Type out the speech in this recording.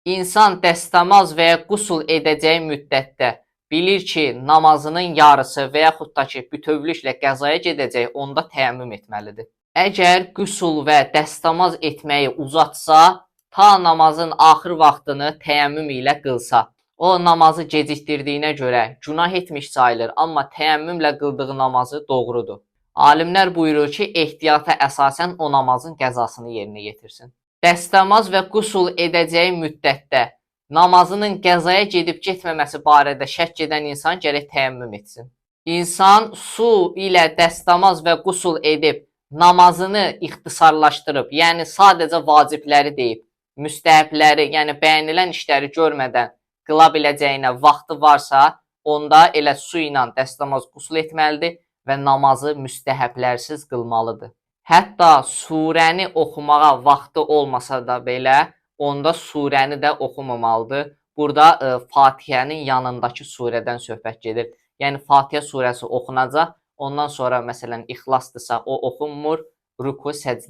İnsan dəstəmaz və ya qüsul edəcəyi müddətdə bilir ki, namazının yarısı və yaxud da ki, bütövlüklə qəzaya gedəcək, onda təyəmmüm etməlidir. Əgər qüsul və dəstəmaz etməyi uzatsa, ta namazın axır vaxtını təyəmmüm ilə qılsa, o namazı gecikdirdiyinə görə günah etmiş sayılır, amma təyəmmümlə qıldığı namazı doğrudur. Alimlər buyurur ki, ehtiyata əsasən o namazın qəzasını yerinə yetirsin. Dəstəmaz və qüsul edəcəyi müddətdə namazının qəzaya gedib getməməsi barədə şəkk edən insan gərək təyəmmüm etsin. İnsan su ilə dəstəmaz və qüsul edib namazını ixtisarlaşdırıb, yəni sadəcə vacibləri deyib, müstəhəbləri, yəni bəyənilən işləri görmədən qıla biləcəyinə vaxtı varsa, onda elə su ilə dəstəmaz qüsul etməlidir və namazı müstəhəblərsiz qılmalıdır. Hətta surəni oxumağa vaxtı olmasa da belə, onda surəni də oxumamalıdır. Burada Fatihənin yanındakı surədən söhbət gedir. Yəni Fatihə surəsi oxunacaq, ondan sonra məsələn İxlasdırsa o oxunmur, ruku, səcdə.